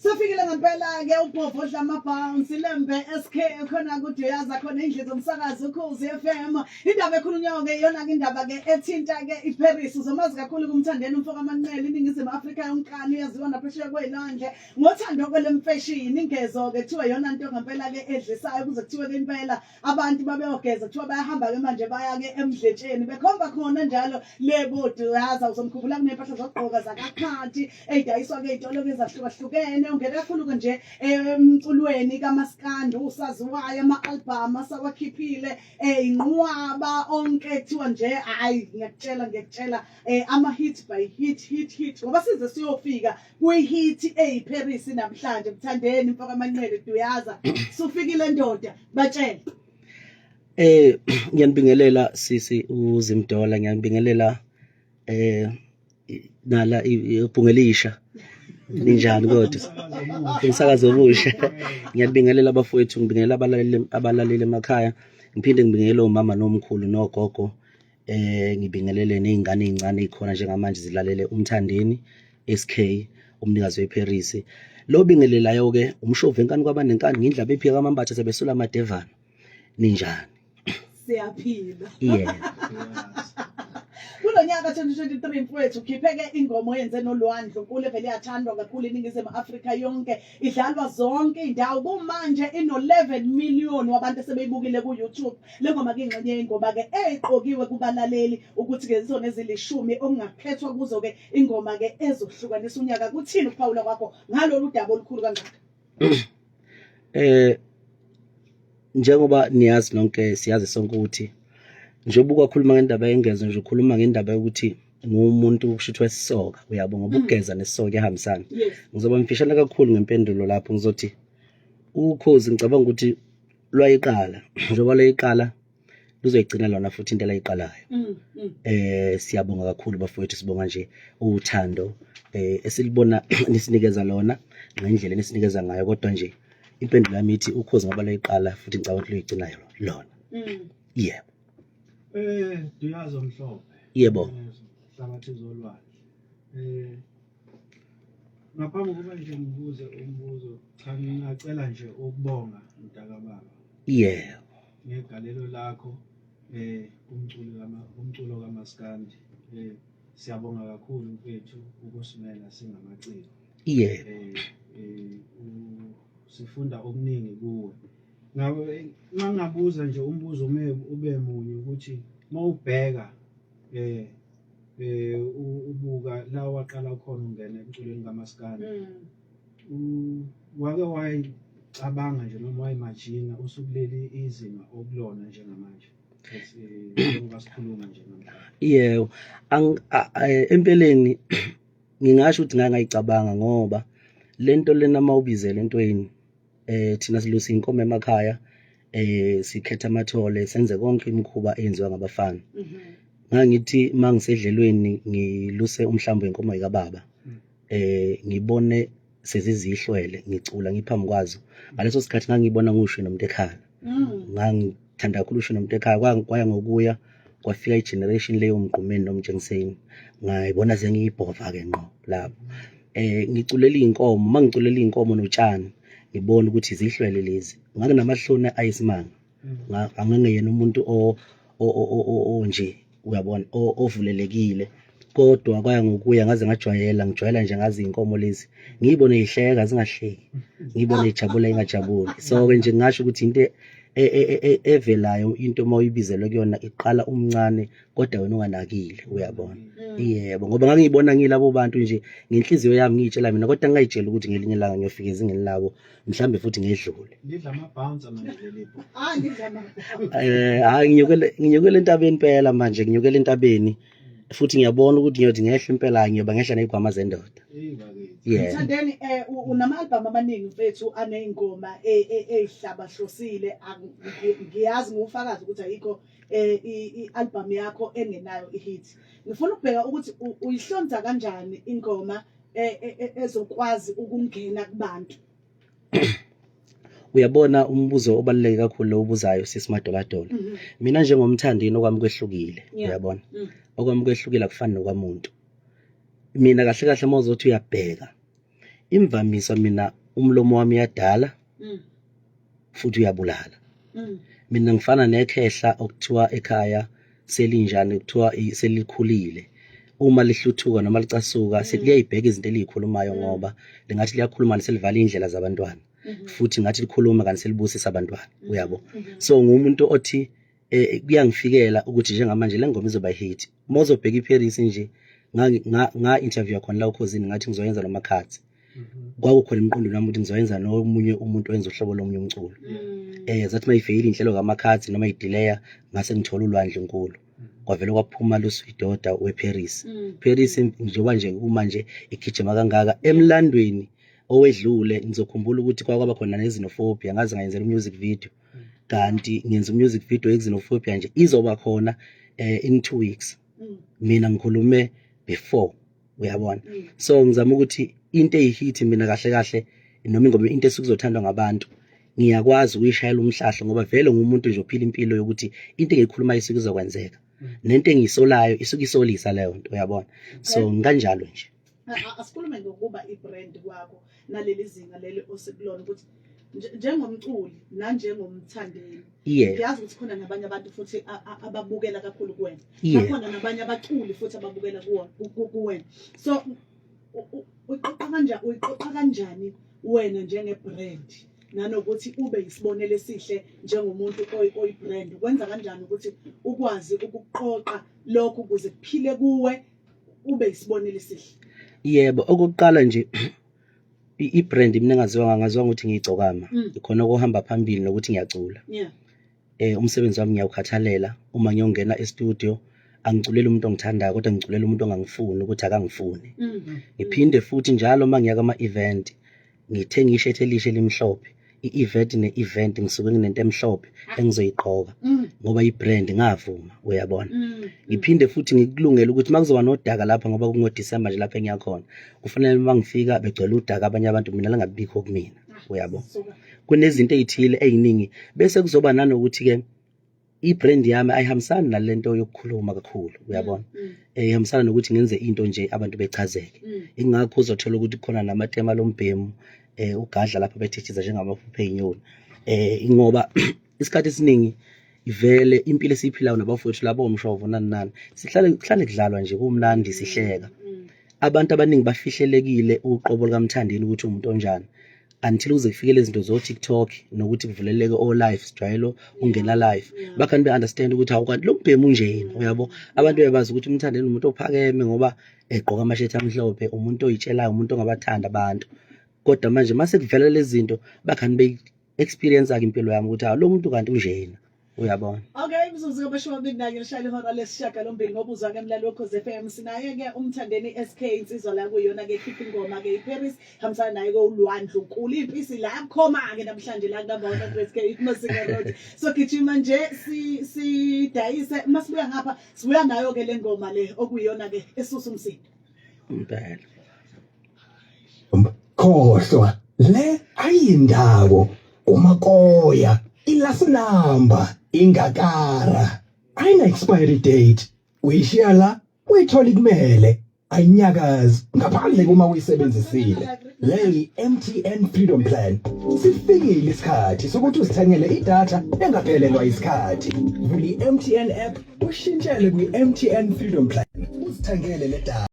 Safikile ngempela ke ubhovo odla ama-bounce lembe SK khona kuduyaza khona indlu zomsakazo ukhozi FM indaba ekhulunywayo ke iyona ke indaba ke ethinta ke iParis uzomazi kakhulu kumthandeni umfo kaManqele iningizimu Afrika yonkana uyaziwa naphesheya kwelwandle ngothando kwelemfeshini ingezo ke kuthiwa iyona nto ngempela ke edlisayo kuze kuthiwe ke impela abantu babeyogeza kuthiwa bayahamba ke manje baya ke emdletsheni bekhomba khona njalo le boduyaza uzomkhumbula kunempahla zokugqoka zakakhanti eyidayiswa ke izitolo ke ezahlukahlukene ungena kakhulu ke nje emculweni kamaskandi usaziwayo ama-album asawakhiphile inqwaba onke kuthiwa nje hayi ngiyakutshela ngiyakutshela ama-hit by hit hit hit ngoba size siyofika kwi-hit eyiParis namhlanje mthandeni mfaka amanqele duyaza sufikile ndoda batshele. Ngiyanibingelela sisi uZimdola, ngiyanibingelela nala ibhungelisha. Ninjani kodwa? Umsakazo omusha. Ngiyabingelela abafowethu, ngibingelela abalaleli abalaleli emakhaya. Ngiphinde ngibingelele omama nomkhulu nogogo. Ngibingelele nezingane ezincane ezikhona njengamanje zilalele uMthandeni SK umnikazi weParis. Lo bingelelayo ke umshovu enkani kwabanenkani ngindlaba ephika kamambatha sebesula amadevana. Ninjani? Siyaphila. Yeah. Kulo nyaka 2023 mfowethu ukhipheke ingoma oyenze nolwandle unkulu evele yathandwa kakhulu iningizimu Afrika yonke idlalwa zonke indawo kumanje ino 11 million wabantu asebeyibukile ku YouTube Le ngoma ke ingxenye yengoma ke eqokiwe kubalaleli ukuthi ke zizona ezilishumi okungakhethwa kuzo ke ingoma ke ezohlukanisa unyaka. Kuthini ukuphawula kwakho ngalolu daba olukhulu kangaka? Njengoba niyazi nonke siyazi sonke ukuthi njengoba ukwakhuluma ngendaba yengezo nje ukhuluma ngendaba yokuthi ngumuntu kushuthi wesisoka uyabo ngoba ukugeza nesisoka kuyahambisana. Ngizoba mfishane kakhulu ngempendulo lapho ngizothi ukhozi ngicabanga ukuthi lwayiqala njengoba lwayiqala luzoyigcina lona futhi into elayiqalayo. Siyabonga kakhulu bafowethu, sibonga nje uthando esilibona nisinikeza lona ngendlela enisinikeza ngayo, kodwa nje impendulo yami ithi ukhozi ngoba lwayiqala futhi ngicabanga ukuthi luyigcinayo lona. Yebo. Duyazo Mhlophe. Yebo. Hlabathi zolwandle. Ngaphambi kokuba nje ngibuze umbuzo, cha ngingacela nje ukubonga mntakababa. Yebo. Ngegalelo lakho kumculo kama kumculo kaMaskandi. Siyabonga kakhulu mfethu ukusimela singamaciko. Yebo. Sifunda okuningi kuwe. Ngabe ngangabuza nje umbuzo ume ube munye ukuthi mawubheka ubuka la waqala khona ungena emculweni kaMaskandi. Wake wayicabanga nje noma wayimajina usukuleli izinga okulona njengamanje? Njengoba sikhuluma nje namhlanje. Yebo, empeleni ngingasho ukuthi ngake ngayicabanga ngoba lento lena mawubizela entweni thina silusa inkomo emakhaya sikhetha amathole senze konke imikhuba eyenziwa ngabafana. Ngangithi mangisedlelweni ngiluse umhlambi wenkomo kababa ngibone sezizihlwele ngicula ngiphambi kwazo. Ngaleso sikhathi ngangibona ngisho nomuntu ekhala. Ngangithanda kakhulu usho nomuntu ekhaya kwaya ngokuya kwafika i-generation leyo Mgqumeni noMtshengiseni ngayibona sengiyibhova ke ngqo lapho. Ngiculela iy'nkomo, uma ngiculela iy'nkomo notshani ngibona ukuthi zihlwele lezi. Nganginamahloni ayisimanga. Angingeyena umuntu onje uyabona ovulelekile kodwa kwaya ngokuya ngaze ngajwayela ngijwayela nje ngazi iy'nkomo lezi ngiyibone yihleka zingahleki ngiyibone ijabula ingajabuli. So-ke nje ngingasho ukuthi into evelayo into uma uyibizelwe kuyona iqala umncane kodwa wena unganakile uyabona. Yebo, ngoba ngangiyibona ngilabo bantu nje ngenhliziyo yami ngiyitshela mina kodwa ngingayitsheli ukuthi ngelinye ilanga ngiyofika ezingeni labo mhlambe futhi ngedlule. Lidla ama-bounce manje leli bho. Ah, lidla ama. Hayi nginyukele entabeni impela manje nginyukele entabeni futhi ngiyabona ukuthi ngiyothi ngehla impela ngiyoba ngehla nezigwama zendoda. Eyi bakithi. Yeah. Mthandeni unama-album amaningi mfethu aney'ngoma ey'hlabahlosile. Ngiyazi ngufakazi ukuthi ayikho i-album yakho engenayo i-hit. Ngifuna ukubheka ukuthi uyihlonza kanjani ingoma ezokwazi ukungena kubantu. Uyabona, umbuzo obaluleke kakhulu lo ubuzayo, sisi Madoladola. Mina njengoMthandeni, okwami kwehlukile. Uyabona, okwami kwehlukile, akufani nokwamuntu. Mina kahle kahle, uma uzothi uyabheka imvamisa, mina umlomo wami uyadala futhi uyabulala. Mina ngifana nekhehla okuthiwa ekhaya selinjani, kuthiwa selikhulile, uma lihluthuka noma licasuka liyayibheka izinto eliyikhulumayo, ngoba lingathi liyakhuluma selivala iy'ndlela zabantwana, futhi ngathi likhuluma kanti selibusisa abantwana, uyabo. So ngumuntu othi kuyangifikela ukuthi njengamanje le ngoma izoba hit. Uma uzobheka iParis nje, nga interview khona la uKhozini, ngathi ngizoyenza noMakhadzi. Kwakukhona emqondweni wami ukuthi ngizoyenza nomunye umuntu owenza uhlobo lomunye umculo. Zathi mayifeyile inhlelo kaMakhadzi noma idileya, ngase ngithola uLwandle Nkulu, kwavele kwaphuma lusidoda weParis. Paris njengoba nje kumanje igijima kangaka, emlandweni owedlule ngizokhumbula ukuthi kwakwaba khona ne-xenophobia, ngaze ngayenzela music video. Kanti ngenza umusic video ye-xenophobia nje, izoba khona in 2 weeks. Mina ngikhulume before, uyabona. So ngizama ukuthi into eyihit mina kahle kahle, noma ingoma, into esukuzothandwa ngabantu, ngiyakwazi ukuyishayela umhlahlo, ngoba vele ngumuntu nje ophila impilo yokuthi into engiyikhulumayo isuke izokwenzeka, nento engiyisolayo isuke isolisa leyo nto, uyabona. So ngikanjalo nje. Asikhulume ngokuba i-brand kwakho naleli zinga leli osekulona, ukuthi njengomculi nanjengomthandeni, ngiyazi ukuthi khona nabanye abantu futhi ababukela kakhulu kuwena, bakhona nabanye abaculi futhi ababukela kuwena. So uyiqoqa kanjani, uyiqoqa kanjani wena njenge-brand, nanokuthi ube yisibonelo esihle njengomuntu oyi-brand? Ukwenza kanjani ukuthi ukwazi ukuqoqa lokhu ukuze kuphile kuwe, ube yisibonelo esihle? Yebo, okokuqala nje, i-brand mina engaziwa, ngaziwa ngokuthi ngiyigcokama. Ikhona okuhamba phambili nokuthi ngiyacula. Umsebenzi wami ngiyawukhathalela. Uma ngiyongena e-studio, angiculeli umuntu ongithandayo, kodwa ngiculela umuntu ongangifuni ukuthi akangifuni. Ngiphinde futhi njalo uma ngiya kwama-event, ngithenga ishethi elisha elimhlophe. I-event ne-event ngisuke nginento emhlophe engizoyigqoka, ngoba i-brand ngavuma, uyabona. Ngiphinde futhi ngikulungele ukuthi uma kuzoba nodaka lapha, ngoba kungoDisemba nje lapha engiyakhona, kufanele uma ngifika begcwele udaka abanye abantu, mina lingabikho kumina, uyabo. Suka. Kunezinto ey'thile ey'ningi, bese kuzoba nanokuthi-ke i-brand yami ayihambisani nalento yokukhuluma kakhulu, uyabona. Ihambisana nokuthi ngenze into nje abantu bechazeke. Ingakho uzothola ukuthi khona namatema lombhemu ugadla lapha bethithiza njengamaphupho ey'nyoni, ngoba isikhathi esiningi vele impilo esiyiphilayo nabafowethu labo omshovo nani nani, sihlale kuhlale kudlalwa nje, kumnandi, sihleka. Abantu abaningi bafihlelekile uqobo lukaMthandeni ukuthi umuntu onjani, until kuze kufike lezi zinto zo-TikTok nokuthi kuvuleleke o-live, sijwayele ungena live, bakhani be-understand ukuthi hawu, kanti lo mbhemu unjena, uyabo. Abantu bebazi ukuthi uMthandeni umuntu ophakeme ngoba egqoka amashethi amhlophe, umuntu oyitshelayo, umuntu ongabathanda abantu. Kodwa manje mase kuvela lezi zinto, bakhani beyi-experience-ke impilo yami ukuthi hawu, lo muntu kanti unjena, uyabona. Okay, imizuzu ngama-24 lishayela ihora lesishiyagalombili ngobuzwa ke mlaleli woKhozi FM. Sinaye-ke uMthandeni SK, insizwa la kuyona-ke ikhipha ingoma-ke iParis, hambisana naye-ke uLwandle Nkulu. Impisi la yakukhoma-ke namhlanje la number 100 K Masinga Road. So gijima nje sidayise, masibuya ngapha sibuya nayo-ke le ngoma le okuyiyona-ke esusa umsindo. Impela. Khohlwa le ayindawo umakoya ilasinamba ingakara ayina expiry date, uyishiya la uyithola kumele ayinyakazi ngaphandle kuma uyisebenzisile. Le MTN Freedom Plan, sifikile isikhathi sokuthi uzithengele idatha engaphelelwa isikhathi. Vula i-MTN app, ushintshele kwi-MTN Freedom Plan, uzithengele le data.